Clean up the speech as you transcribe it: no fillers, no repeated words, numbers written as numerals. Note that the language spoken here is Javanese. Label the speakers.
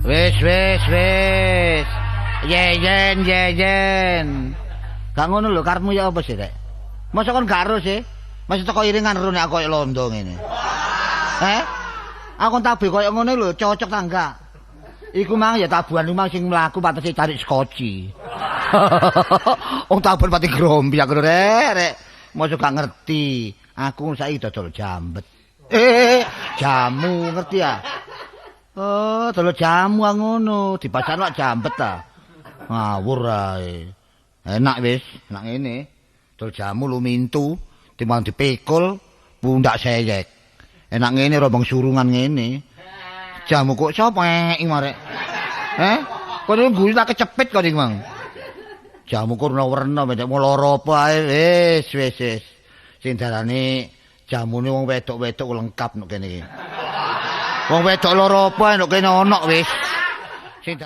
Speaker 1: Wis wis wis. Yeyen yeyen. Gak ngono lho karepmu ya apa sih, Rek? Masa kon gak ero sih? Masih teko iringan ero nek aku koyo londo ngene. Eh? Aku tabuh koyo ngono lho, cocok ta enggak? Iku mang ya tabuhan mang sing mlaku pantese cari skoci. Wong tabuhan pati grombi aku rek, rek. Mosok gak ngerti. Aku saiki dodol jambet. Eh, jamu ngerti ya? Oh, dodol jamu ngono, dipasarno jambet ta. Ngawur ae. Enak wis, enak ngene. Dodol jamu lumintu, timbang dipikul pundak seyek. Enak ngene rombong surungan ngene. Jamu kok sapa iki marek? Eh? Kono guyu tak kecepit kok iki, Mang. Jamu kok werna-werna mek lara apa ae wis wis wis. Sing darane jamune wong wedok-wedok lengkap nek kene iki. Wong wedok lara apa nek kene ana wis. Sing